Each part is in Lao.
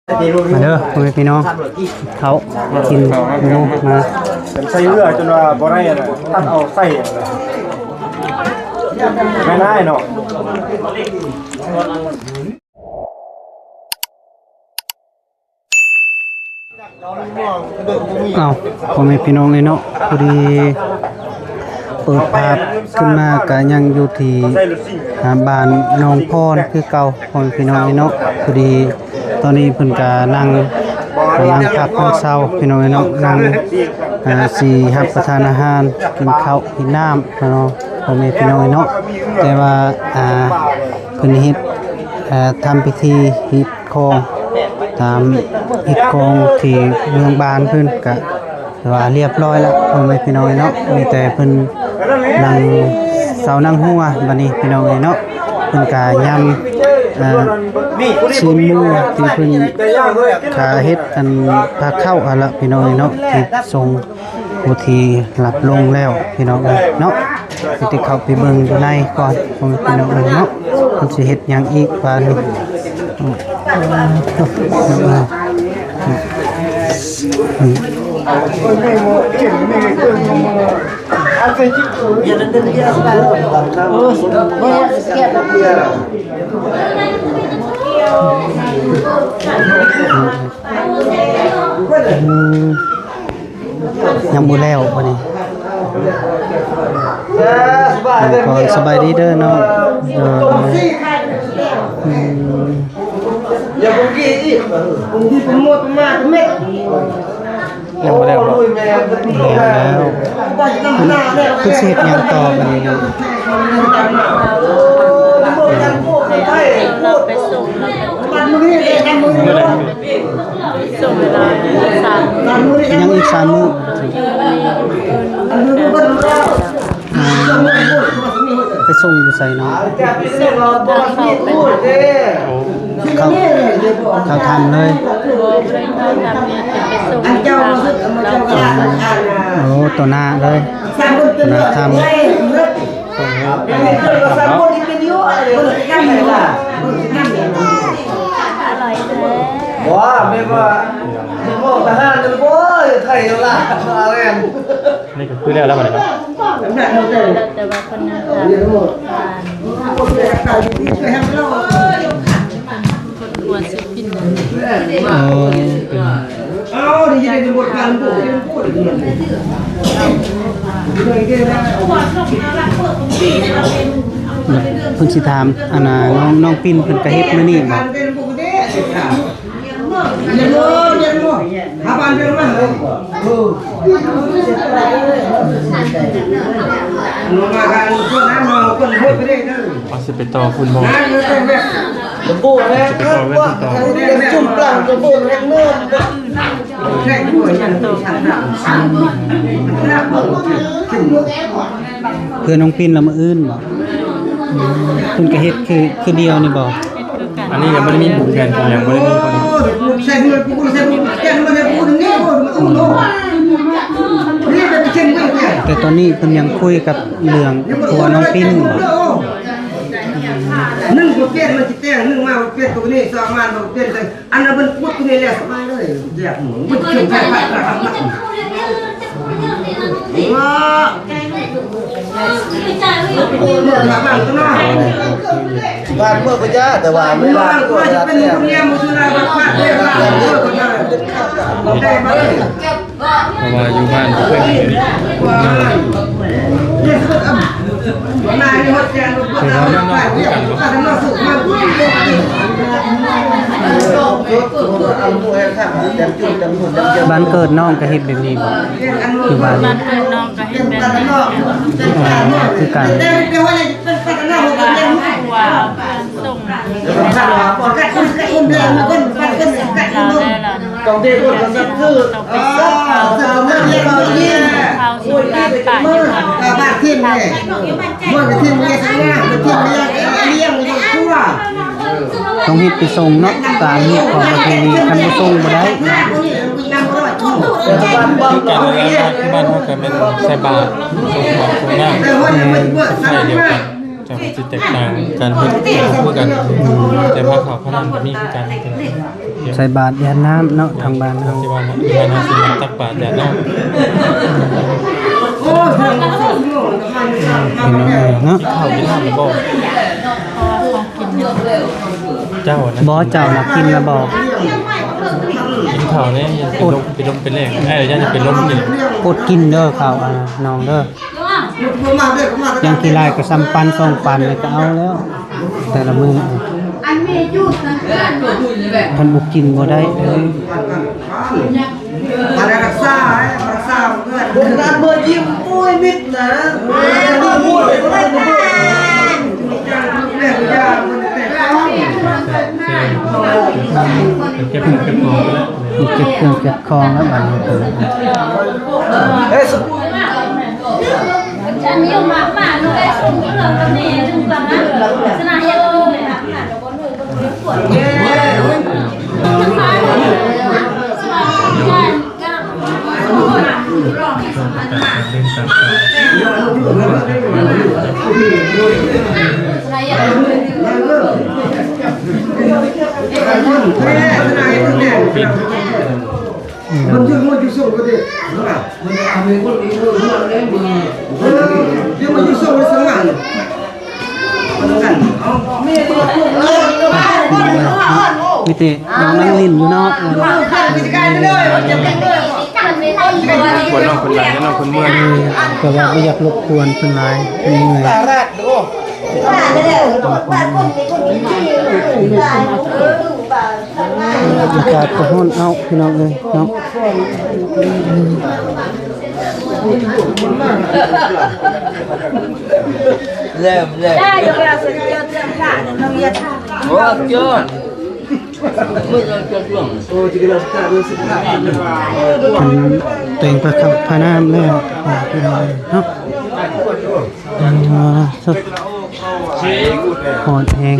ມາເດີພໍ່ແມ່ພີ່ນ້ອງ ເຂົ້າກິນເມນູມາ ໃສ່ເຫຼືອຈົນວ່າບໍ່ໄດ້ອັນນັ້ນ ຕັດເອົາໃສ່ງ່າຍໆເນາະ. ເອົ້າ ພໍ່ແມ່ພີ່ນ້ອງເອີຍເນາະ ພໍດີເປີດພາບຂຶ້ນມາກະຍັງຢູ່ທີ່ ອ່າ ບ້ານໜອງພອນຄືເກົ່າ ພໍ່ແມ່ພີ່ນ້ອງເອີຍເນາະ. ພໍດີຕອນນີ້ເພິ່ນກະນັ່ງ ກຳລັງພັກນອນເຊົາພີ່ນ້ອງເອີຍເນາະ ນັ່ງ ອ່າ ຊິຮັບປະທານອາຫານ ກິນເຂົ້າກິນນ້ຳເນາະ ພໍ່ແມ່ພີ່ນ້ອງເອີຍເນາະ. ແຕ່ວ່າ ອ່າ ເພິ່ນເຮັດ ອ່າ ທຳພິທີຮີດຄອງ ຕາມຮີດຄອງທີ່ເມືອງບ້ານເພິ່ນກະ ຖືວ່າລຽບຮ້ອຍລະ ພໍ່ແມ່ພີ່ນ້ອງເນາະ. ມີແຕ່ເພິ່ນນັ່ງເຊົານັ່ງຫົວ ບັດນີ້ພີ່ນ້ອງເອີຍເນາະ ເພິ່ນກະຍຳ ອ່າ ຊີ້ນໝູທີ່ເພິ່ນກະເຮັດອັນພາເຂົ້າຫັ້ນລະ ພີ່ນ້ອງເນາະ ທີ່ສົ່ງ ຜູ້ທີ່ລັບລົງແລ້ວພີ່ນ້ອງເອີຍເນາະ. ເຮົາຊິເຂົ້າໄປເບິ່ງຢູ່ໃນກ່ອນ ພໍ່ແມ່ພີ່ນ້ອງເອີຍເນາະ ເພິ່ນຊິເຮັດຫຍັງອີກບາດນີ້. ຍັງບໍ່ແລ້ວບັດນີ້ ສະບາຍດີເດີນ້ອງ. ເອີ ອືມ ຍັງບໍ່ແລ້ວບໍ? ແລ້ວແລ້ວ ເພິ່ນ ເພິ່ນຊິເຮັດຫຍັງຕໍ່ບັດນີ້ເນາະ? ຍັງອີກສາມມື້ ອືມ ໄປສົ່ງຢູ່ໃສເນາະ? ເຂົ້າ ເຂົ້າຖ້ຳເລີຍ. ໂອ້ ຕໍ່ໜ້າເລີຍ ຕໍ່ໜ້າຖ້ຳ. ບໍ່ ແມ່ນວ່າ ບໍ່ ທະຫານ ໂອ້ຍ ໄທລະ ມາແລ້ວ. ນີ້ກະຄືແລ້ວແລ້ວບັດນີ້ເນາະ ແຕ່ວ່າເພິ່ນຍັງຂາດ ເພິ່ນກວດສິປິ່ນ ເອີ ເພິ່ນຊິຖາມ ອັນນ່າ ນ້ອງ ນ້ອງປິ່ນເພິ່ນກະເຮັດມື້ນີ້ບໍ? ເຮົາຊິໄປຕໍ່ພຸ້ນບໍ່? ຈະໄປຕໍ່ເຮືອນເພິ່ນຕໍ່. ເພື່ອນ້ອງປິ່ນລະມື້ອື່ນບໍ? ອືມ ເພິ່ນກະເຮັດຄື ຄືດຽວນີ້ບໍ? ອັນນີ້ຍັງບໍ່ໄດ້ມີຜູແຜນ ຍັງບໍ່ໄດ້ມີ. ແຕ່ຕອນນີ້ເພິ່ນຍັງຄຸຍກັບເລື່ອງຄົວນ້ອງປິ່ນຢູ່. ໜຶ່ງບໍ່ປ່ຽນ ມັນຊິແຕ່ງ ໜຶ່ງມາບໍ່ປ່ຽນ ຕົວນີ້ສອງມາບໍ່ປ່ຽນ ອັນນັ້ນມັນພຸດຢູ່ນີ້ແຫຼະ ສະບາຍເລີຍ ແຍກໝູ ມັນເຄື່ອງໃຊ້ພາດພາດໜັກ. ບ້ານເມືອງພະຍາ ແຕ່ວ່າເວລາ ເພາະວ່າຢູ່ບ້ານບໍ່ເຄີຍເຫັນ. ບ້ານເກີດນ້ອງກະເຮັດແບບນີ້ບໍ? ຢູ່ບ້ານ ບ້ານເກີດນ້ອງກະເຮັດແບບນີ້ ຄືກັນ. ຕ້ອງເຮັດໄປສົ່ງເນາະ ຕາມຮີດຄອງປະເພນີ ຄັນບໍ່ສົ່ງບໍ່ໄດ້. ຄືກັນນັ້ນແຫຼະ ບ້ານເຮົາກະແມ່ນໃສ່ບາດ ສົ່ງເຂົ້າສົ່ງນ້ຳ ແມ່ນ ໃຊ້ດຽວກັນ. ຈະຊິແຕກຕ່າງ ການເຮັດກະຄືກັນ ແຕ່ວ່າເຂົ້າພະນ້ຳກະມີຄືກັນ. ໃສ່ບາດຢາດນ້ຳເນາະ ທາງບ້ານເຮົາ ທີ່ວ່າເນາະ ທີ່ວ່າເຮົາຊິມາຕັກບາດຢາດນ້ຳ ເປັນຈັ່ງໃດເນາະ ເຂົ້າກິນນ້ຳບໍ່? ເຈົ້ານະ ບໍ່ ເຈົ້ານະກິນແລ້ວບໍ່? ກິນເຂົ້າແດ່ ຢ້ານເປັນລົມ ເປັນລົມເປັນແລງ ເອີ ຢ້ານເປັນລົມກິນ ອົດກິນເດີເຂົ້າ ອາ ນ້ອງເດີ. ຍັງຂີ້ລ້າຍກໍສ່ຳປັນສອງປັນນີ້ກໍເອົາແລ້ວ ແຕ່ລະມື້ ອັນມີຢູ່ເຮືອນ ຄັນບໍ່ກິນບໍ່ໄດ້ເດີ ມາຮັກສາ ຮັກສາເພື່ອນ ເບິ່ງການເບີຍິມປຸ້ຍມິດນະ ເກັບເຄື່ອງເກັບຂອງແລ້ວ ເກັບເຄື່ອງເກັບຂອງແລ້ວບັດນີ້ ມັນຈະມາຢູ່ສົ່ງກໍໄດ້ ມັນທຳໃຫ້ຄົນອີກຄົນເຮືອນໄດ້ເມືອ ເອີ ຈະມາຢູ່ສົ່ງໄດ້ສັກງານ ມັນກັນ ເອົາ ມີແຕ່ນ້ອງນັ່ງຫຼິ້ນຢູ່ເນາະ ຄົນນ້ອງຄົນຫຼາຍ ນ້ອງຄົນເມືອ ເອີ ກໍວ່າບໍ່ຢາກລົບກວນເພິ່ນຫຼາຍ ເພິ່ນເມື່ອຍ. ອາກາດກໍຮ້ອນເອົ້າ ພີ່ນ້ອງເອີຍເນາະ ເລີ່ມເລີຍ ໂອ້ ຍອດ ເປັນແຕ່ງພະຄຳພະນາມແລ້ວ ພີ່ນ້ອງເອີຍເນາະ. ອ່າ ຮ້ອນແຮງ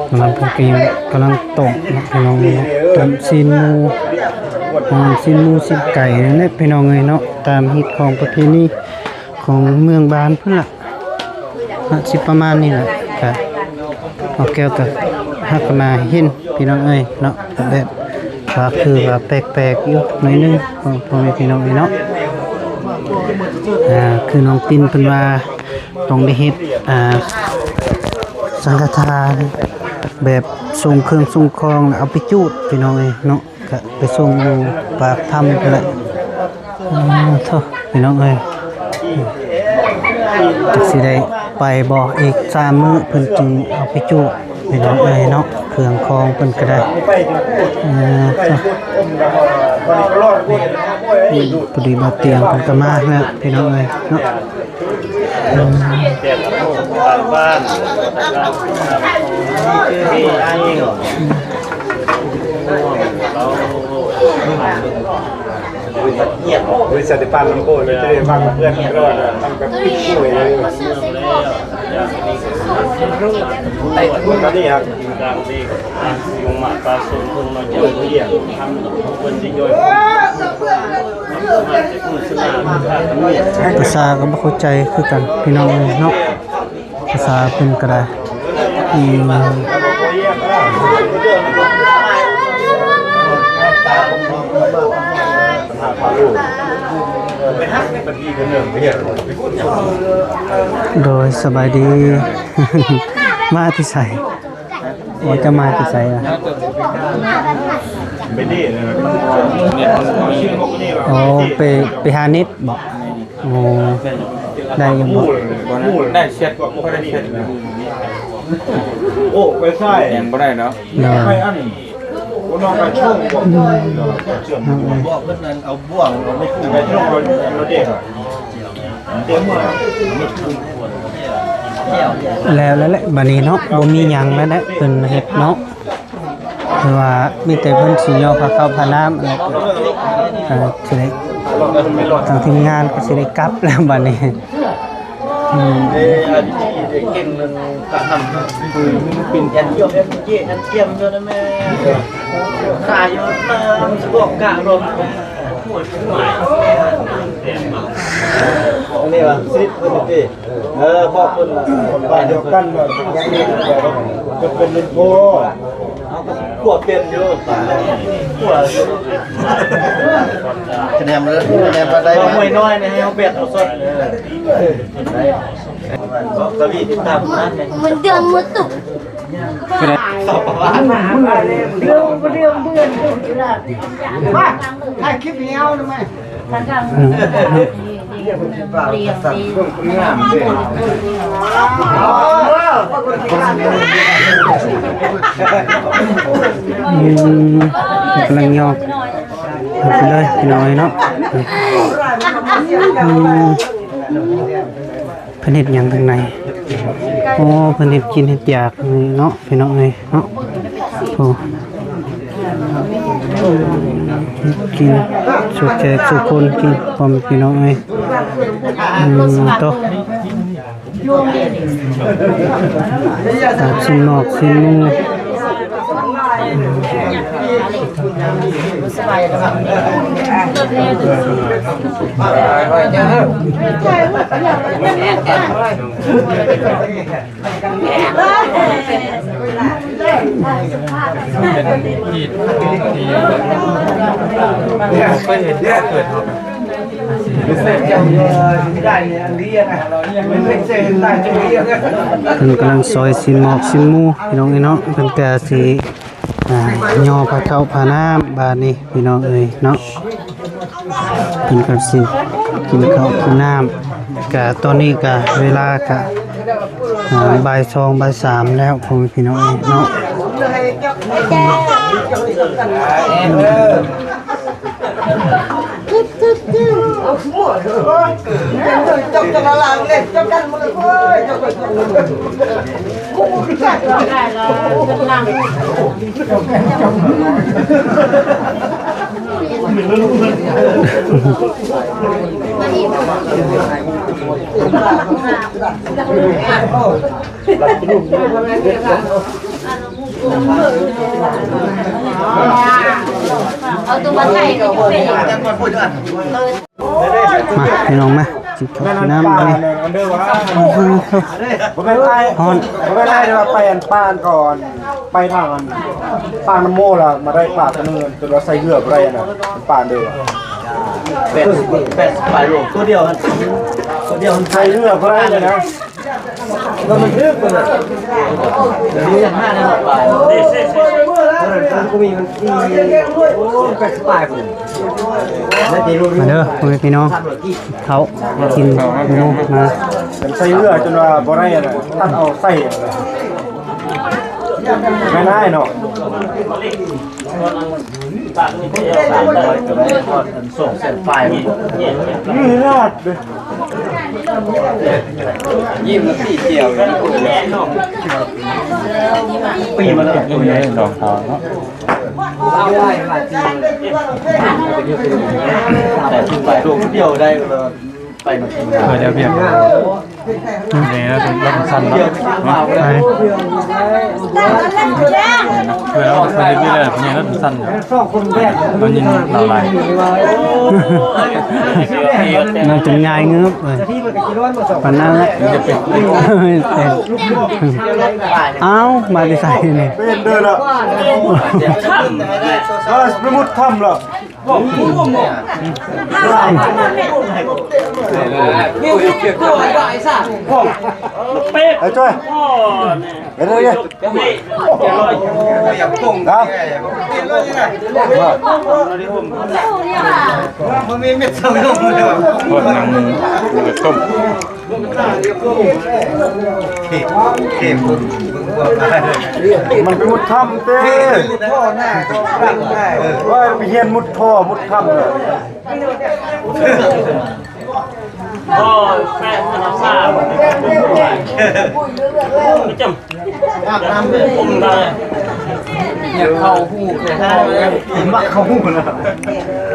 ກຳລັງ ເພິ່ນກຳລັງ ກຳລັງຕົ້ມເນາະ ພີ່ນ້ອງເນາະ ຕົ້ມຊີ້ນໝູ ອ່າ ຊີ້ນໝູຊີ້ນໄກ່ນັ້ນແຫຼະ ພີ່ນ້ອງເອີຍເນາະ ຕາມຮີດຄອງປະເພນີຂອງເມືອງບານພຸ້ນລະ ອາດຊິປະມານນີ້ລະ ກະເອົາແກ້ວກະຮັກມາເຫັນ ພີ່ນ້ອງເອີຍເນາະ ແບບວ່າຄືວ່າແປກໆຢູ່ໜ້ອຍໜຶ່ງ ພໍ່ແມ່ພີ່ນ້ອງເອີຍເນາະ ອ່າ ຄືນ້ອງຕິນເພິ່ນວ່າ ຕ້ອງໄດ້ເຮັດ ອ່າ ສັງຄະທານ ແບບສົ່ງເຄື່ອງສົ່ງຂອງ ແລ້ວເອົາໄປຈູດ ພີ່ນ້ອງເອີຍເນາະ ກະໄປສົ່ງຢູ່ປາກຖ້ຳພຸ້ນແຫຼະ. ໂອ້ໂທ້ ພີ່ນ້ອງເອີຍ ຈັກຊິໄດ້ໄປບໍ່ ອີກສາມມື້ເພິ່ນຈຶ່ງເອົາໄປຈູດ ພີ່ນ້ອງເອີຍເນາະ ເຄື່ອງຂອງເພິ່ນກໍໄດ້ ເອີ ພໍດີບ່າວຕຽງເພິ່ນກໍມາແລ້ວ ພີ່ນ້ອງເອີຍເນາະ. ບໍລິສັດໄດ້ປານນຳໂກ ຈະໄດ້ວາງເພື່ອນຕະຫຼອດ ຕັ້ງແຕ່ປິດໂກຍເລີຍ ຕອນນີ້ ພາສາກໍບໍ່ເຂົ້າໃຈຄືກັນ ພີ່ນ້ອງເອີຍເນາະ ພາສາເພິ່ນກໍໄດ້ ອືມ ໂດຍ ສະບາຍດີ ມາແຕ່ໃສ? ໂອ້ ເຈົ້າມາແຕ່ໃສລະ? ໂອ້ ໄປ ໄປຫາເນັດບໍ? ໂອ້ ໄດ້ຢູ່ບໍ? ບໍ່ໄດ້ ໄດ້ແຊັດ ບໍ່ໄດ້ແຊັດ ໂອ້ ໄປໃສ ຍັງບໍ່ໄດ້ເນາະ ໂດຍ ໄປອັນ ບອກເພິ່ນນັ້ນເອົາບ່ວງ ເອົາໄມ້ ໄປ ແລ້ວແຫຼະ ບັດນີ້ເນາະ ບໍ່ມີຫຍັງແລ້ວແຫຼະ ເພິ່ນເຮັດເນາະ ຄືວ່າມີແຕ່ເພິ່ນຊິຍໍພາເຂົ້າພານ້ຳ ແລ້ວກໍ ເອີ ຊິໄດ້ ທາງທີມງານກໍຊິໄດ້ກັບແລ້ວບັດນີ້. ອືມ ເອີ ອາ ເກັ່ງເລື່ອງການນຳ ເປັນແອນຢຽມ ແອນເຈ ແອນກຽມຢູ່ນະແມ່ ຂາຍຢູ່ນະ ມັນຊິບອກກະລົດ ອັນນີ້ວ່າ ສະນິດເພິ່ນຕິ ເອີ ພວກເພິ່ນ ຄົນບ້ານດຽວກັນ ເພິ່ນເປັນລຸງພໍ່ ເຮົາກໍຂົ້ວເປັນຢູ່ ຂົ້ວຢູ່ ຄະແນນ ຄະແນນວ່າໄດ້ ເອົາຫ້ວຍນ້ອຍນີ້ໃຫ້ເຮົາແບດເອົາສົດ ເອີ ໄດ້ ສະວີຕິດຕາມງານນີ້ ເງິນເດືອນໝົດຕຸກ ຖ່າຍຄລິບໃຫ້ເຮົານຳ ອືມ ກຳລັງຍອກ ເອົາໄປເລີຍພີ່ນ້ອງເອີຍເນາະ ອືມ ເພິ່ນເຮັດຫຍັງທາງໃນ? ໂອ້ ເພິ່ນເຮັດກິນເຮັດຢາກນີ້ເນາະ ພີ່ນ້ອງເອີຍເນາະ ໂອ້ ເຮັດກິນສູ່ແຂກສູ່ຄົນກິນ ພໍ່ແມ່ພີ່ນ້ອງເອີຍ ອືມ ໂຕ ລາບຊີ້ນໝອກຊີ້ນໝູ ເພິ່ນກຳລັງຊອຍຊີ້ນໝອກຊີ້ນໝູ ພີ່ນ້ອງເອີຍເນາະ ເພິ່ນກະຊິ ອ່າ ຍໍພາເຂົ້າພານ້ຳບາດນີ້ ພີ່ນ້ອງເອີຍເນາະ ເພິ່ນກໍຊິກິນເຂົ້າກິນນ້ຳ ກະຕອນນີ້ກະເວລາກະ ອ່າ ບ່າຍສອງ ບ່າຍສາມແລ້ວ ພໍ່ແມ່ພີ່ນ້ອງເນາະ ເອົາຕົວມາໃສ່ກໍຢູ່ເປັນ ມາ ພີ່ນ້ອງມາ ກິນເຂົ້າກິນນ້ຳບາດນີ້ ບໍ່ແມ່ນອ້າຍ ຮ້ອນ ບໍ່ແມ່ນອ້າຍ ແຕ່ວ່າໄປອັນປ່ານກ່ອນ ໄປທາງອັນປາກນ້ຳໂມລະ ມາໄດ້ປາກໂຕໜຶ່ງ ຈົນວ່າໃສ່ເຮືອບໍ່ໄດ້ນະ ປາກເດີ ແປດ ແປດປາຍໂລ ໂຕດຽວຫັ້ນ ໂຕດຽວຫັ້ນ ໃສ່ເຮືອບໍ່ໄດ້ເລີຍນະ. ມາເດີ ພໍ່ແມ່ພີ່ນ້ອງ ເຂົ້າກິນເມນູ ມາ ເປັນໃສ່ເຮືອຈົນວ່າບໍ່ໄດ້ອັນນັ້ນ ຕັດເອົາໃສ່ອັນນັ້ນ ງ່າຍໆເນາະ. ສອງແສນປາຍນີ້ ນີ້ລາດເດ້ ຍິ້ມແລ້ວສີຂຽວຢູ່ ປີມາແລ້ວ ດອກຂາວເນາະ ແຕ່ປາຍໂຕດຽວໄດ້ ໄປນຳທີມງານ ເອີ ດຽວວຽກ ນີ້ລາວເປັນ ລາວເປັນຊັ້ນເນາະ ໄປ ເອີ ລາວເປັນຊັ້ນ ນີ້ລາວເປັນຊັ້ນ ລາວຍິງລາວຫຼາຍ ນາງຈົນຍາຍງຶບເອີຍ ປານນັ້ນແຫຼະ ເອົ້າ ມາແຕ່ໃສນີ້ ເປັນເດີລະ ເອີ ໄປມຸດຖ້ຳລະ. ໄອ້ຈ້ອຍ ເຮັດໄດ້ເດ ນະ ມັນໄປມຸດຖ້ຳເຕ ວ່າໄປຮຽນມຸດທໍ່ມຸດຖ້ຳ. ໂອ້ຍ ແປດພັນສາມ ປະຈຳ ອາບນ້ຳ ອາບນ້ຳ ຢາກເຂົ້າຫູ ຢາກເຂົ້າຫູນະ.